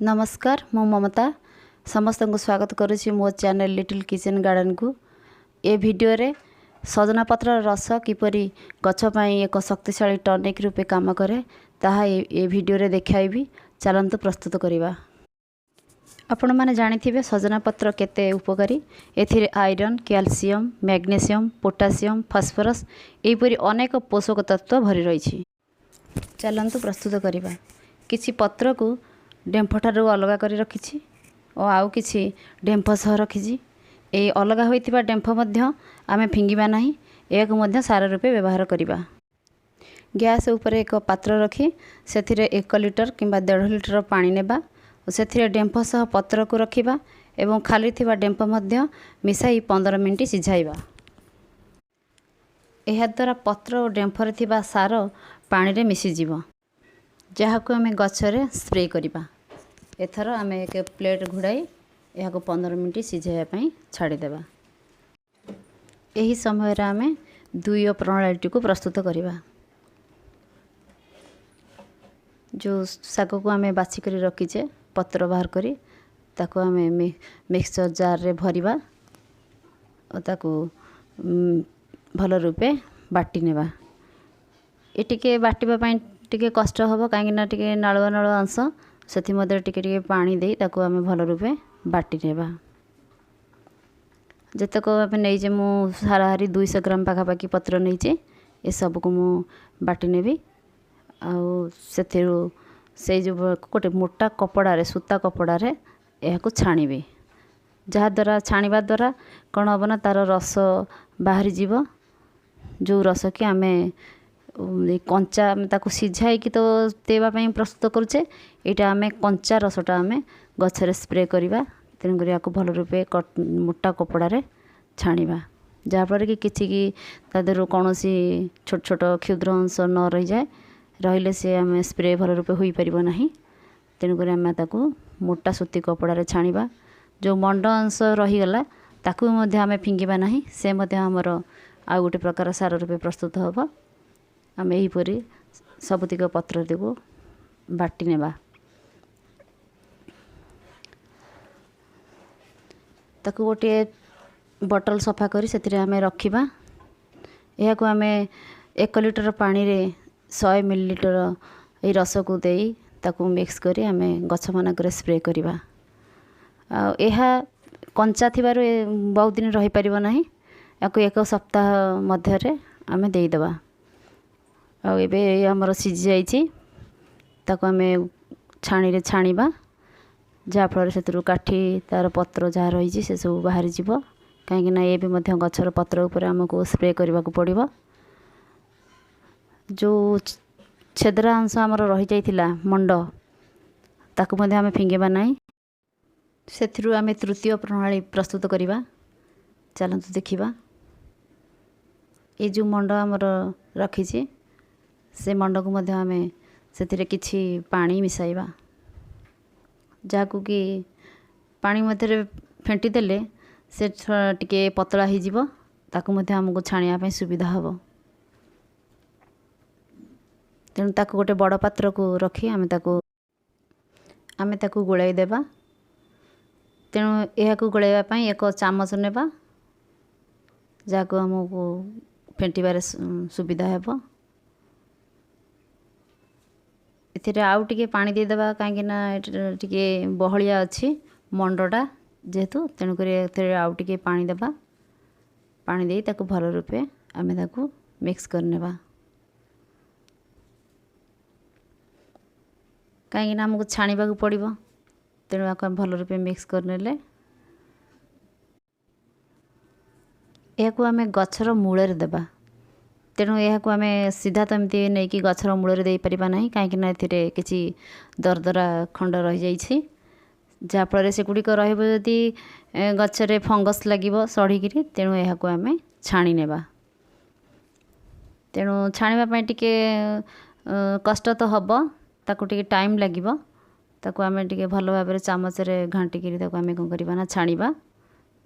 ନମସ୍କାର, ମୁଁ ମମତା ସମସ୍ତଙ୍କୁ ସ୍ୱାଗତ କରୁଛି ମୋ ଚ୍ୟାନେଲ୍ ଲିଟିଲ୍ କିଚେନ୍ ଗାର୍ଡ଼େନକୁ। ଏ ଭିଡ଼ିଓରେ ସଜନା ପତ୍ରର ରସ କିପରି ଗଛ ପାଇଁ ଏକ ଶକ୍ତିଶାଳୀ ଟନିକ୍ ରୂପେ କାମ କରେ, ତାହା ଏ ଭିଡ଼ିଓରେ ଦେଖାଇବି। ଚାଲନ୍ତୁ ପ୍ରସ୍ତୁତ କରିବା। ଆପଣମାନେ ଜାଣିଥିବେ ସଜନା ପତ୍ର କେତେ ଉପକାରୀ। ଏଥିରେ iron, calcium, magnesium, potassium, phosphorus ଏହିପରି ଅନେକ ପୋଷକ ତତ୍ତ୍ୱ ଭରି ରହିଛି। ଚାଲନ୍ତୁ ପ୍ରସ୍ତୁତ କରିବା। କିଛି ପତ୍ରକୁ ଡେମ୍ଫଠାରୁ ଅଲଗା କରି ରଖିଛି ଓ ଆଉ କିଛି ଡେମ୍ଫ ସହ ରଖିଛି। ଏହି ଅଲଗା ହୋଇଥିବା ଡେମ୍ଫ ମଧ୍ୟ ଆମେ ଫିଙ୍ଗିବା ନାହିଁ, ଏହାକୁ ମଧ୍ୟ ସାର ରୂପେ ବ୍ୟବହାର କରିବା। ଗ୍ୟାସ୍ ଉପରେ ଏକ ପାତ୍ର ରଖି ସେଥିରେ 1 ଲିଟର କିମ୍ବା 1.5 ଲିଟର ପାଣି ନେବା ଓ ସେଥିରେ ଡେମ୍ଫ ସହ ପତ୍ରକୁ ରଖିବା ଏବଂ ଖାଲି ଥିବା ଡେମ୍ଫ ମଧ୍ୟ ମିଶାଇ 15 ମିନିଟ୍ ସିଝାଇବା। ଏହାଦ୍ୱାରା ପତ୍ର ଓ ଡେମ୍ଫରେ ଥିବା ସାର ପାଣିରେ ମିଶିଯିବ, ଯାହାକୁ ଆମେ ଗଛରେ ସ୍ପ୍ରେ କରିବା। ଏଥର ଆମେ ଏକ ପ୍ଲେଟ୍ ଘୋଡ଼ାଇ ଏହାକୁ 15 ମିନିଟ୍ ସିଝାଇବା ପାଇଁ ଛାଡ଼ିଦେବା। ଏହି ସମୟରେ ଆମେ ଦ୍ୱିତୀୟ ପ୍ରଣାଳୀଟିକୁ ପ୍ରସ୍ତୁତ କରିବା। ଯେଉଁ ଶାଗକୁ ଆମେ ବାଛିକରି ରଖିଛେ ପତ୍ର ବାହାର କରି, ତାକୁ ଆମେ ମିକ୍ସଚର୍ ଜାର୍ରେ ଭରିବା ଓ ତାକୁ ଭଲ ରୂପେ ବାଟି ନେବା। ଏ ଟିକେ ବାଟିବା ପାଇଁ ଟିକେ କଷ୍ଟ ହେବ, କାହିଁକିନା ଟିକେ ନାଳୁଆ ନାଳୁଆ ଅଂଶ, ସେଥିମଧ୍ୟରେ ଟିକେ ଟିକେ ପାଣି ଦେଇ ତାକୁ ଆମେ ଭଲ ରୂପେ ବାଟି ନେବା। ଯେତେକ ଆମେ ନେଇଛେ, ମୁଁ ହାରାହାରି 200 ଗ୍ରାମ ପାଖାପାଖି ପତ୍ର ନେଇଛି। ଏସବୁକୁ ମୁଁ ବାଟି ନେବି ଆଉ ସେଥିରୁ ସେଇ ଯେଉଁ ଗୋଟେ ମୋଟା କପଡ଼ାରେ, ସୂତା କପଡ଼ାରେ ଏହାକୁ ଛାଣିବି, ଯାହାଦ୍ୱାରା ଛାଣିବା ଦ୍ୱାରା କ'ଣ ହେବ ନା ତା'ର ରସ ବାହାରିଯିବ, ଯେଉଁ ରସ କି ଆମେ କଞ୍ଚା ଆମେ ତାକୁ ସିଝାଇକି ତ ଦେବା ପାଇଁ ପ୍ରସ୍ତୁତ କରୁଛେ। ଏଇଟା ଆମେ କଞ୍ଚା ରସଟା ଆମେ ଗଛରେ ସ୍ପ୍ରେ କରିବା। ତେଣୁକରି ଏହାକୁ ଭଲ ରୂପେ ମୋଟା କପଡ଼ାରେ ଛାଣିବା, ଯାହାଫଳରେ କି କିଛି କି ତା ଦେହରୁ କୌଣସି ଛୋଟ ଛୋଟ କ୍ଷୁଦ୍ର ଅଂଶ ନ ରହିଯାଏ। ରହିଲେ ସେ ଆମେ ସ୍ପ୍ରେ ଭଲ ରୂପେ ହୋଇପାରିବ ନାହିଁ। ତେଣୁକରି ଆମେ ତାକୁ ମୋଟା ସୂତି କପଡ଼ାରେ ଛାଣିବା। ଯେଉଁ ମଣ୍ଡ ଅଂଶ ରହିଗଲା, ତାକୁ ମଧ୍ୟ ଆମେ ଫିଙ୍ଗିବା ନାହିଁ, ସେ ମଧ୍ୟ ଆମର ଆଉ ଗୋଟେ ପ୍ରକାର ସାର ରୂପେ ପ୍ରସ୍ତୁତ ହେବ। ଆମେ ଏହିପରି ସବୁତିକ ପତ୍ରଟିକୁ ବାଟି ନେବା। ତାକୁ ଗୋଟିଏ ବଟଲ୍ ସଫା କରି ସେଥିରେ ଆମେ ରଖିବା। ଏହାକୁ ଆମେ 1 ଲିଟର ପାଣିରେ 100 ମିଲିଲିଟର ଏଇ ରସକୁ ଦେଇ ତାକୁ ମିକ୍ସ କରି ଆମେ ଗଛମାନଙ୍କରେ ସ୍ପ୍ରେ କରିବା। ଆଉ ଏହା କଞ୍ଚା ଥିବାରୁ ବହୁତ ଦିନ ରହିପାରିବ ନାହିଁ। ଏହାକୁ 1 ସପ୍ତାହ ମଧ୍ୟରେ ଆମେ ଦେଇଦେବା। ଆଉ ଏବେ ଆମର ସିଝି ଯାଇଛି, ତାକୁ ଆମେ ଛାଣିରେ ଛାଣିବା, ଯାହାଫଳରେ ସେଥିରୁ କାଠି, ତା'ର ପତ୍ର ଯାହା ରହିଛି ସେସବୁ ବାହାରିଯିବ, କାହିଁକିନା ଏବେ ମଧ୍ୟ ଗଛର ପତ୍ର ଉପରେ ଆମକୁ ସ୍ପ୍ରେ କରିବାକୁ ପଡ଼ିବ। ଯେଉଁ ଛେଦରା ଅଂଶ ଆମର ରହିଯାଇଥିଲା ମଣ୍ଡ, ତାକୁ ମଧ୍ୟ ଆମେ ଫିଙ୍ଗିବା ନାହିଁ। ସେଥିରୁ ଆମେ ତୃତୀୟ ପ୍ରଣାଳୀ ପ୍ରସ୍ତୁତ କରିବା। ଚାଲନ୍ତୁ ଦେଖିବା। ଏ ଯେଉଁ ମଣ୍ଡ ଆମର ରଖିଛି, ସେ ମଣ୍ଡକୁ ମଧ୍ୟ ଆମେ ସେଥିରେ କିଛି ପାଣି ମିଶାଇବା, ଯାହାକୁ କି ପାଣି ମଧ୍ୟରେ ଫେଣ୍ଟି ଦେଲେ ସେ ଟିକେ ପତଳା ହେଇଯିବ। ତାକୁ ମଧ୍ୟ ଆମକୁ ଛାଣିବା ପାଇଁ ସୁବିଧା ହେବ। ତେଣୁ ତାକୁ ଗୋଟେ ବଡ଼ ପାତ୍ରକୁ ରଖି ଆମେ ତାକୁ ଗୋଳାଇ ଦେବା। ତେଣୁ ଏହାକୁ ଗୋଳାଇବା ପାଇଁ ଏକ ଚାମଚ ନେବା, ଯାହାକୁ ଆମକୁ ଫେଣ୍ଟିବାରେ ସୁବିଧା ହେବ। ଏଥିରେ ଆଉ ଟିକେ ପାଣି ଦେଇଦେବା, କାହିଁକିନା ଏଠି ଟିକେ ବହଳିଆ ଅଛି ମଣ୍ଡଟା ଯେହେତୁ, ତେଣୁକରି ଏଥିରେ ଆଉ ଟିକେ ପାଣି ଦେବା। ପାଣି ଦେଇ ତାକୁ ଭଲ ରୂପେ ଆମେ ତାକୁ ମିକ୍ସ କରିନେବା, କାହିଁକିନା ଆମକୁ ଛାଣିବାକୁ ପଡ଼ିବ। ତେଣୁ ଆକୁ ଆମେ ଭଲ ରୂପେ ମିକ୍ସ କରିନେଲେ ଏହାକୁ ଆମେ ଗଛର ମୂଳରେ ଦେବା। ତେଣୁ ଏହାକୁ ଆମେ ସିଧା ତ ଏମିତି ନେଇକି ଗଛର ମୂଳରେ ଦେଇପାରିବା ନାହିଁ, କାହିଁକିନା ଏଥିରେ କିଛି ଦରଦରା ଖଣ୍ଡ ରହିଯାଇଛି, ଯାହାଫଳରେ ସେଗୁଡ଼ିକ ରହିବ ଯଦି ଗଛରେ ଫଙ୍ଗସ୍ ଲାଗିବ ସଢ଼ିକିରି। ତେଣୁ ଏହାକୁ ଆମେ ଛାଣି ନେବା। ତେଣୁ ଛାଣିବା ପାଇଁ ଟିକେ କଷ୍ଟ ତ ହେବ, ତାକୁ ଟିକେ ଟାଇମ୍ ଲାଗିବ। ତାକୁ ଆମେ ଟିକେ ଭଲ ଭାବରେ ଚାମଚରେ ଘାଣ୍ଟିକିରି ତାକୁ ଆମେ କ'ଣ କରିବା ନା ଛାଣିବା,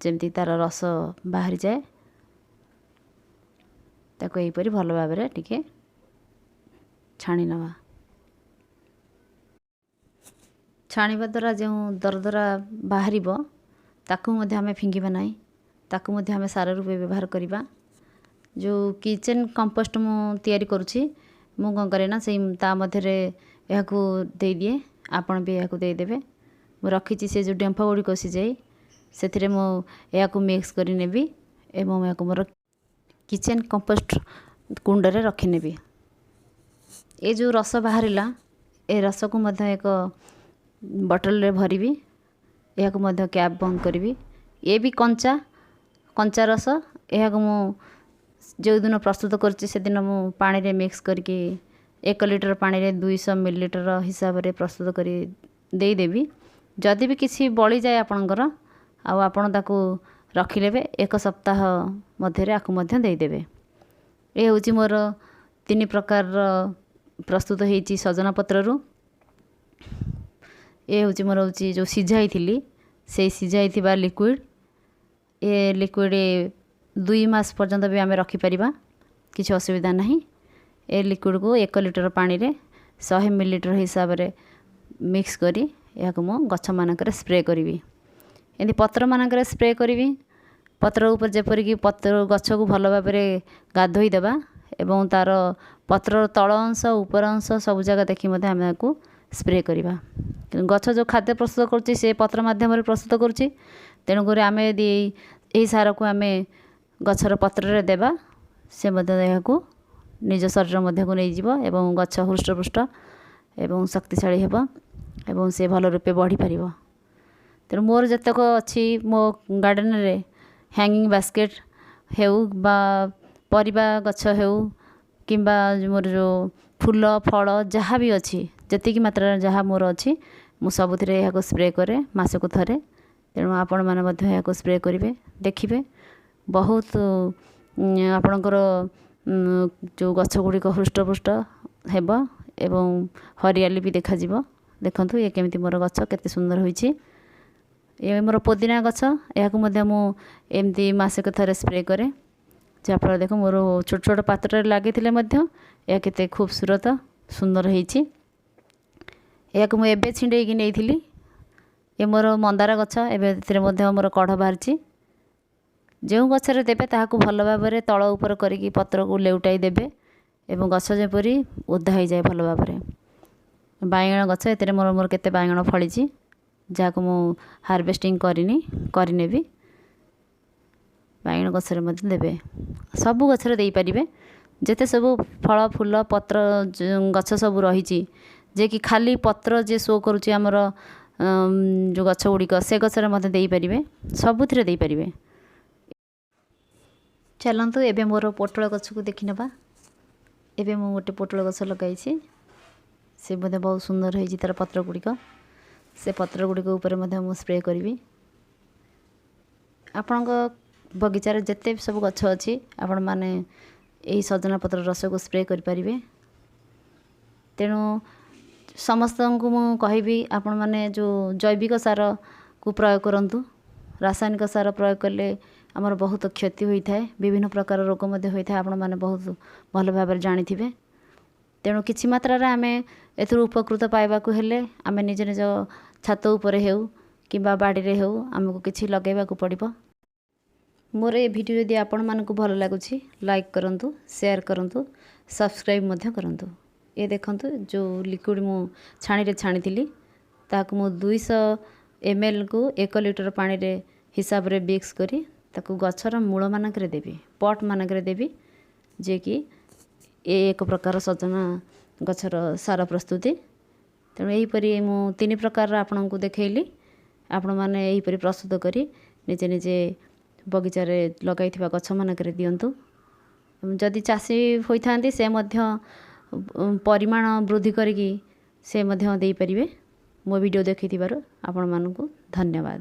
ଯେମିତି ତା'ର ରସ ବାହାରିଯାଏ। ତାକୁ ଏହିପରି ଭଲ ଭାବରେ ଟିକେ ଛାଣି ନେବା। ଛାଣିବା ଦ୍ୱାରା ଯେଉଁ ଦରଦରା ବାହାରିବ ତାକୁ ମଧ୍ୟ ଆମେ ଫିଙ୍ଗିବା ନାହିଁ, ତାକୁ ମଧ୍ୟ ଆମେ ସାର ରୂପେ ବ୍ୟବହାର କରିବା। ଯେଉଁ କିଚେନ୍ କମ୍ପୋଷ୍ଟ ମୁଁ ତିଆରି କରୁଛି, ମୁଁ କ'ଣ କରେ ନା ସେଇ ତା ମଧ୍ୟରେ ଏହାକୁ ଦେଇଦିଏ। ଆପଣ ବି ଏହାକୁ ଦେଇଦେବେ। ମୁଁ ରଖିଛି ସେ ଯେଉଁ ଡେମ୍ଫ ଗୁଡ଼ିକ ସିଝାଇ, ସେଥିରେ ମୁଁ ଏହାକୁ ମିକ୍ସ କରି ନେବି ଏବଂ ଏହାକୁ ମୋର କିଚେନ୍ କମ୍ପୋଷ୍ଟ କୁଣ୍ଡରେ ରଖିନେବି। ଏ ଯେଉଁ ରସ ବାହାରିଲା, ଏ ରସକୁ ମଧ୍ୟ ଏକ ବଟଲରେ ଭରିବି। ଏହାକୁ ମଧ୍ୟ କ୍ୟାପ୍ ବନ୍ଦ କରିବି। ଏ ବି କଞ୍ଚା କଞ୍ଚା ରସ। ଏହାକୁ ମୁଁ ଯେଉଁଦିନ ପ୍ରସ୍ତୁତ କରୁଛି, ସେଦିନ ମୁଁ ପାଣିରେ ମିକ୍ସ କରିକି 1 ଲିଟର ପାଣିରେ 200 ମିଲିଲିଟର ହିସାବରେ ପ୍ରସ୍ତୁତ କରି ଦେଇଦେବି। ଯଦି ବି କିଛି ବଳିଯାଏ ଆପଣଙ୍କର, ଆଉ ଆପଣ ତାକୁ ରଖିନେବେ, ଏକ ସପ୍ତାହ ମଧ୍ୟରେ ଆକୁ ମଧ୍ୟ ଦେଇଦେବେ। ଏ ହେଉଛି ମୋର 3 ପ୍ରକାରର ପ୍ରସ୍ତୁତ ହେଇଛି ସଜନା ପତ୍ରରୁ। ଏ ହେଉଛି ମୋର ହେଉଛି ଯେଉଁ ସିଝାଇଥିଲି, ସେଇ ସିଝାଇଥିବା ଲିକ୍ୱିଡ଼। ଏ ଲିକ୍ୱିଡ଼ 2 ମାସ ପର୍ଯ୍ୟନ୍ତ ବି ଆମେ ରଖିପାରିବା, କିଛି ଅସୁବିଧା ନାହିଁ। ଏ ଲିକ୍ୱିଡ଼କୁ 1 ଲିଟର ପାଣିରେ 100 ମିଲିଲିଟର ହିସାବରେ ମିକ୍ସ କରି ଏହାକୁ ମୁଁ ଗଛମାନଙ୍କରେ ସ୍ପ୍ରେ କରିବି। ଏମିତି ପତ୍ରମାନଙ୍କରେ ସ୍ପ୍ରେ କରିବି, ପତ୍ର ଉପରେ, ଯେପରିକି ପତ୍ର ଗଛକୁ ଭଲ ଭାବରେ ଗାଧୋଇ ଦେବା ଏବଂ ତା'ର ପତ୍ରର ତଳ ଅଂଶ, ଉପର ଅଂଶ ସବୁ ଜାଗା ଦେଖି ମଧ୍ୟ ଆମେ ତାକୁ ସ୍ପ୍ରେ କରିବା। ଗଛ ଯେଉଁ ଖାଦ୍ୟ ପ୍ରସ୍ତୁତ କରୁଛି, ସେ ପତ୍ର ମାଧ୍ୟମରେ ପ୍ରସ୍ତୁତ କରୁଛି। ତେଣୁକରି ଆମେ ଯଦି ଏହି ସାରକୁ ଆମେ ଗଛର ପତ୍ରରେ ଦେବା, ସେ ମଧ୍ୟ ଏହାକୁ ନିଜ ଶରୀର ମଧ୍ୟକୁ ନେଇଯିବ ଏବଂ ଗଛ ହୃଷ୍ଟପୃଷ୍ଟ ଏବଂ ଶକ୍ତିଶାଳୀ ହେବ ଏବଂ ସେ ଭଲ ରୂପେ ବଢ଼ିପାରିବ। ତେଣୁ ମୋର ଯେତେକ ଅଛି ମୋ ଗାର୍ଡ଼େନରେ, ହ୍ୟାଙ୍ଗିଂ ବାସ୍କେଟ୍ ହେଉ ବା ପରିବା ଗଛ ହେଉ କିମ୍ବା ମୋର ଯେଉଁ ଫୁଲ ଫଳ ଯାହା ବି ଅଛି, ଯେତିକି ମାତ୍ରାରେ ଯାହା ମୋର ଅଛି, ମୁଁ ସବୁଥିରେ ଏହାକୁ ସ୍ପ୍ରେ କରେ ମାସକୁ ଥରେ। ତେଣୁ ଆପଣମାନେ ମଧ୍ୟ ଏହାକୁ ସ୍ପ୍ରେ କରିବେ, ଦେଖିବେ ବହୁତ ଆପଣଙ୍କର ଯେଉଁ ଗଛ ଗୁଡ଼ିକ ହୃଷ୍ଟପୃଷ୍ଟ ହେବ ଏବଂ ହରିଆଲି ବି ଦେଖାଯିବ। ଦେଖନ୍ତୁ, ଇଏ କେମିତି ମୋର ଗଛ କେତେ ସୁନ୍ଦର ହୋଇଛି। ଇଏ ମୋର ପୋଦିନା ଗଛ। ଏହାକୁ ମଧ୍ୟ ମୁଁ ଏମିତି ମାସକୁ ଥରେ ସ୍ପ୍ରେ କରେ, ଯାହାଫଳରେ ଦେଖ, ମୋର ଛୋଟ ଛୋଟ ପାତ୍ରରେ ଲାଗିଥିଲେ ମଧ୍ୟ ଏହା କେତେ ଖୁବସୁରତ ସୁନ୍ଦର ହେଇଛି। ଏହାକୁ ମୁଁ ଏବେ ଛିଣ୍ଡେଇକି ନେଇଥିଲି। ଏ ମୋର ମନ୍ଦାର ଗଛ, ଏବେ ଏଥିରେ ମଧ୍ୟ ମୋର କଢ଼ ବାହାରିଛି। ଯେଉଁ ଗଛରେ ଦେବେ, ତାହାକୁ ଭଲ ଭାବରେ ତଳ ଉପର କରିକି ପତ୍ରକୁ ଲେଉଟାଇ ଦେବେ ଏବଂ ଗଛ ଯେପରି ଓଦା ହେଇଯାଏ ଭଲ ଭାବରେ। ବାଇଗଣ ଗଛ, ଏଥିରେ ମୋର କେତେ ବାଇଗଣ ଫଳିଛି, ଯାହାକୁ ମୁଁ ହାରଭେଷ୍ଟିଂ କରିନି, କରିନେବି। ବାଇଗଣ ଗଛରେ ମଧ୍ୟ ଦେବେ, ସବୁ ଗଛରେ ଦେଇପାରିବେ। ଯେତେ ସବୁ ଫଳ, ଫୁଲ, ପତ୍ର ଗଛ ସବୁ ରହିଛି, ଯେ କି ଖାଲି ପତ୍ର ଯିଏ ଶୋ କରୁଛି ଆମର ଯେଉଁ ଗଛ ଗୁଡ଼ିକ, ସେ ଗଛରେ ମଧ୍ୟ ଦେଇପାରିବେ, ସବୁଥିରେ ଦେଇପାରିବେ। ଚାଲନ୍ତୁ, ଏବେ ମୋର ପୋଟଳ ଗଛକୁ ଦେଖିନେବା। ଏବେ ମୁଁ ଗୋଟେ ପୋଟଳ ଗଛ ଲଗାଇଛି, ସେ ମଧ୍ୟ ବହୁତ ସୁନ୍ଦର ହେଇଛି। ତା'ର ପତ୍ର ଗୁଡ଼ିକ, ସେ ପତ୍ର ଗୁଡ଼ିକ ଉପରେ ମଧ୍ୟ ମୁଁ ସ୍ପ୍ରେ କରିବି। ଆପଣଙ୍କ ବଗିଚାରେ ଯେତେ ସବୁ ଗଛ ଅଛି, ଆପଣମାନେ ଏହି ସଜନା ପତ୍ର ରସକୁ ସ୍ପ୍ରେ କରିପାରିବେ। ତେଣୁ ସମସ୍ତଙ୍କୁ ମୁଁ କହିବି, ଆପଣମାନେ ଯେଉଁ ଜୈବିକ ସାରକୁ ପ୍ରୟୋଗ କରନ୍ତୁ। ରାସାୟନିକ ସାର ପ୍ରୟୋଗ କଲେ ଆମର ବହୁତ କ୍ଷତି ହୋଇଥାଏ, ବିଭିନ୍ନ ପ୍ରକାର ରୋଗ ମଧ୍ୟ ହୋଇଥାଏ, ଆପଣମାନେ ବହୁତ ଭଲ ଭାବରେ ଜାଣିଥିବେ। ତେଣୁ କିଛି ମାତ୍ରାରେ ଆମେ ଏଥିରୁ ଉପକୃତ ପାଇବାକୁ ହେଲେ ଆମେ ନିଜ ନିଜ ଛାତ ଉପରେ ହେଉ କିମ୍ବା ବାଡ଼ିରେ ହେଉ, ଆମକୁ କିଛି ଲଗାଇବାକୁ ପଡ଼ିବ। ମୋର ଏ ଭିଡ଼ିଓ ଯଦି ଆପଣମାନଙ୍କୁ ଭଲ ଲାଗୁଛି, ଲାଇକ୍ କରନ୍ତୁ, ସେୟାର କରନ୍ତୁ, ସବସ୍କ୍ରାଇବ୍ ମଧ୍ୟ କରନ୍ତୁ। ଏ ଦେଖନ୍ତୁ, ଯେଉଁ ଲିକ୍ୱିଡ଼ ମୁଁ ଛାଣିରେ ଛାଣିଥିଲି, ତାହାକୁ ମୁଁ 200 ଏମ୍ଏଲ୍କୁ 1 ଲିଟର ପାଣିରେ ହିସାବରେ ମିକ୍ସ କରି ତାକୁ ଗଛର ମୂଳମାନଙ୍କରେ ଦେବି, ପଟ୍ ମାନଙ୍କରେ ଦେବି, ଯିଏକି ଏ ଏକ ପ୍ରକାର ସଜନା ଗଛର ସାର ପ୍ରସ୍ତୁତି। ତେଣୁ ଏହିପରି ମୁଁ ତିନି ପ୍ରକାରର ଆପଣଙ୍କୁ ଦେଖେଇଲି। ଆପଣମାନେ ଏହିପରି ପ୍ରସ୍ତୁତ କରି ନିଜେ ନିଜେ ବଗିଚାରେ ଲଗାଇଥିବା ଗଛମାନଙ୍କରେ ଦିଅନ୍ତୁ। ଯଦି ଚାଷୀ ହୋଇଥାନ୍ତି, ସେ ମଧ୍ୟ ପରିମାଣ ବୃଦ୍ଧି କରିକି ସେ ମଧ୍ୟ ଦେଇପାରିବେ। ମୋ ଭିଡ଼ିଓ ଦେଖିଥିବାରୁ ଆପଣମାନଙ୍କୁ ଧନ୍ୟବାଦ।